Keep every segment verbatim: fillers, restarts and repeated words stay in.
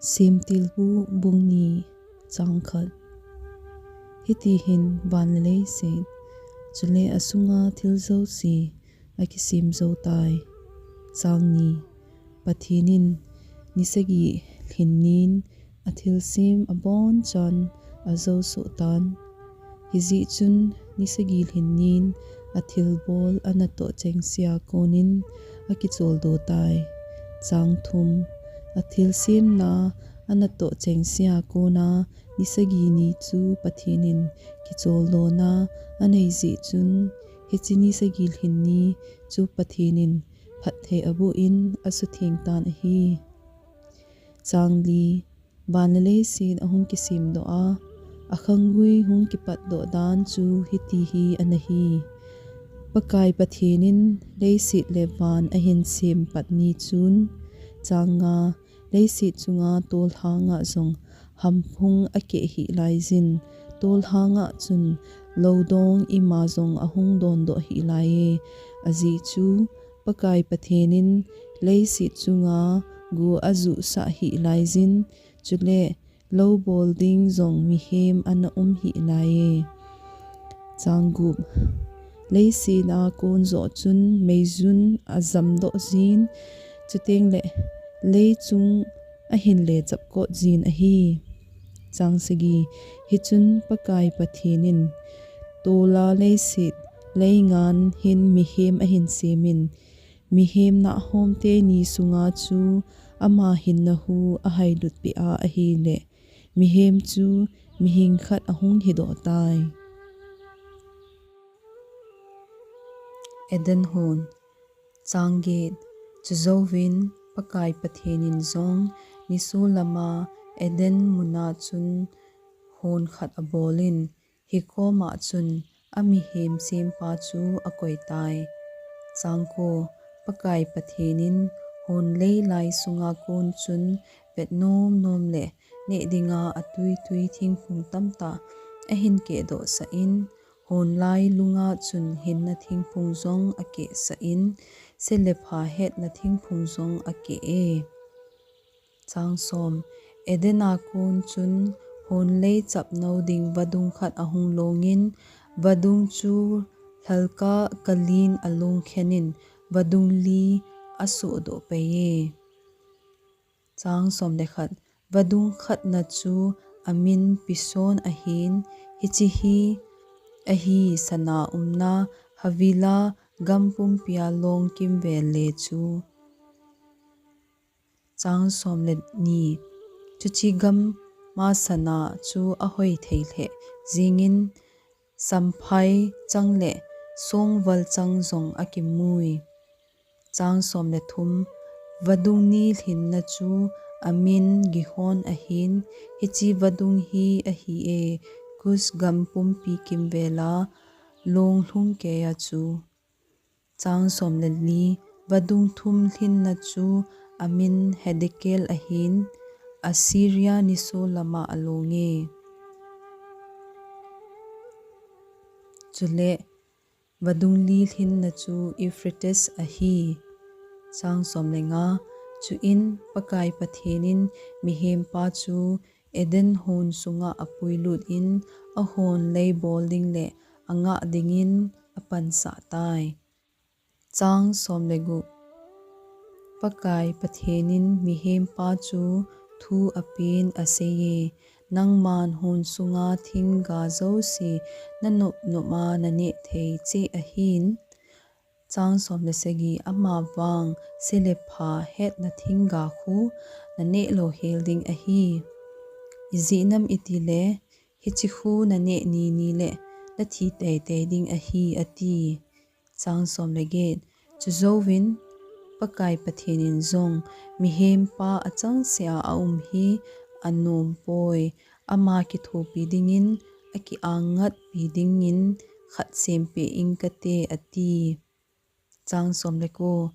Semtilbu bung ni chang khat. Hiti hin van le leiset, chule asunga thil jouse akisem jou tai. Chang ni. Pathen in ni sagi lhin nin athilsem abonchan ajosuh tan. Hijeh chun ni sagi lhin nin athilbol anatoh chengse a konin akicholdo tai. Chang thum. Athilsemna anatoh chengse a kona ni sagi ni chu Pathen in kicholdona anei jeh chun, hiche ni sagi lhin ni chu Pathen in phatthei aboh in asutheng tan ahi. Chang li. Van le leiset ahung kisemdoh a, akhanggui hung kipatdoh dan chu hiti hi ana hi. Pakai Pathen in leiset le van ahin sem pat ni chun, chang nga, leiset chunga tolhanga jong hamphung akeh hih laijin, tolhanga chun loudong ima jong ahung dondoh hih laiye. Ajeh chu Pakai Pathen in leiset chunga gu ajuhsah hih laijin, chule lou bol ding jong mihem ana um hih laiye. Chang gup. Leiset a kon joh chun meijun ajamdoh jin, chuteng le leichung ahin lechap kot jin ahi. Chang sagi. Hichun Pakai Pathen in tol'a leiset leingan hin mihem ahin semin, mihem nahhomte ni sunga chu ama hinna hu ahailut peh a ahile, mihem chu mihing khat ahung hidoh tai. Eden hon. Chang get. Chujouvin Pakai Pathen in jong nisolam'a Eden mun'a chun hon khat abolin, hikoma chun amihem sempa chu akoi tai. Chang ko. Pakai Pathen in hon leilai sunga kon chun vet nomnom le neh dinga atuitui thingphung tamtah ahin kehdohsah in, hon lai lunga chun hinna thingphung jong akehsah in, se le pha hetna thingphung jong akeh e. Chang som. Eden a kon chun hon leichap nou ding vadung khat ahung longin, vadung chu lhalka kalin alongkhen in, vadung li asohdoh pei e. Chang som le khat. Vadung khatna chu amin Pison ahin, hiche hi ahi sana umna Havilah gam pumpia long kimvel le chu. Chang som le ni. Chuche gam'a sana chu ahoi thei lheh jingin, samphai chang le songval chang jong akimui. Chang som le thum. Vadung ni lhinna chu amin Gihon ahin, hiche vadung hi ahi e, Kus gam pumpi kimvel'a long lhung keiya chu. Chang som le li. Vadung thum lhinna chu amin Hiddekel ahin, Assyria nisolam'a along e. Chule vadung li lhinna chu Euphrates ahi. Chang som le nga. Chuin Pakai Pathen in mihempa chu Eden hon sunga apuilut in, ahon lei bol ding le angah dingin apansah tai. Chang som le gup. Pakai Pathen in mihempa chu thu apen aseiye, nangman hon sunga thingga jouse nanop nop'a naneh thei cheh ahin. Chang som le sagi. Amavang se le pha hetna thingga khu naneh lou hel ding ahi. Ijeh inem itile, hiche khu naneh nini le nathi teitei ding ahi, ati. Chang som le get. Chujouvin Pakai Pathen in jong, mihempa achangseh a aum hi anom poi, ama kithopi dingin, akiangatpi dingin khat sempeh ing kate, ati. Chang som le ko.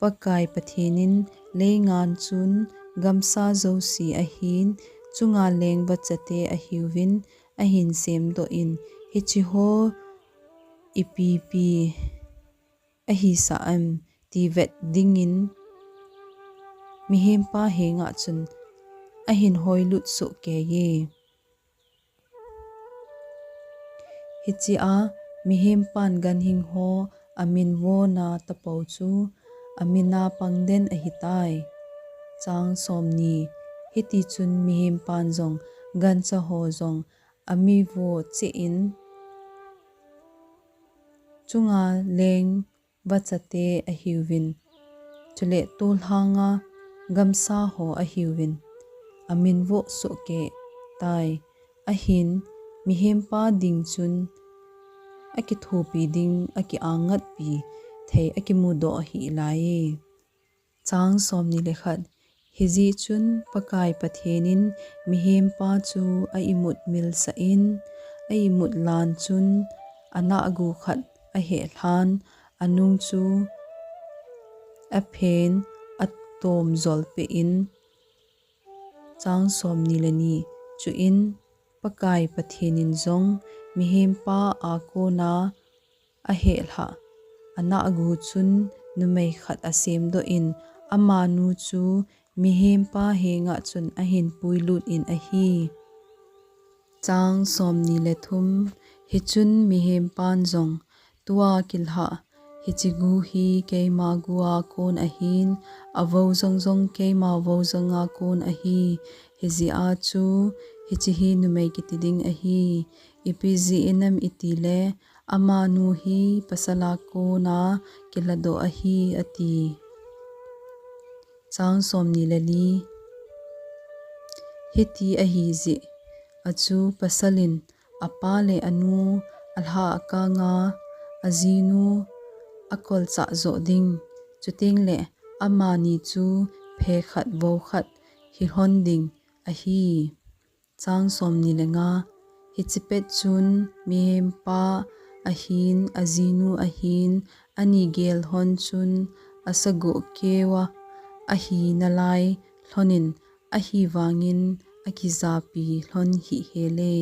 Pakai Pathen in leingan chun gamsa jouse ahin, chunga leng vachate ahiuvin, ahin semdoh in, hiche ho ipi pi ahisah em ti vet dingin, mihempa henga chun ahin hoilut sohkei e. Hichea mihempan ganhing ho amin vona tapou chu amina pangden ahitai. Chang somni. Hitichun mihempan jong gancha ho jong ami vo chehin, chunga leng vachate ahiuvin, chule tolhanga gamsa ho ahiuvin, amin vo sohkei tai. Ahin mihempa ding chun akithopi ding, akiangatpi thei akimudoh ahilai. Chang somni le khat. Hijeh chun Pakai Pathenin mihempa chu a imut milsah in, a imut lan chun anahgu khat ahehlhan, anung chu aphen atom jolpeh in. Chang somni le ni. Chuin Pakai Pathenin jong mihempa a kona ahehlhah anahgu chun numei khat asemdoh in, amanu chu mihempa henga chun ahin puilut in ahi. Chang somni le thum. Hichun mihempan jong, tua kilhah hiche gu hi keima gua kon ahin, avou jongjong keima vou jonga kon ahi. Hijeh a chu hiche hi numei kiti ding ahi. Ipi jeh inam itile, amanu hi pasala kona kilhadoh ahi, ati. Chang somni le li. Hiti ahijeh a chu pasalin apa le anu alha akanga ajinu akolchah joh ding, chutengle amani chu phe khat vou khat hilhon ding ahi. Chang somni le nga. Hiche pet chun mihempa ahin, ajinu ahin, ani gel lhon chun asagoh keuva ahi nalai lhonin, ahivangin akijapi lhon hihhel e.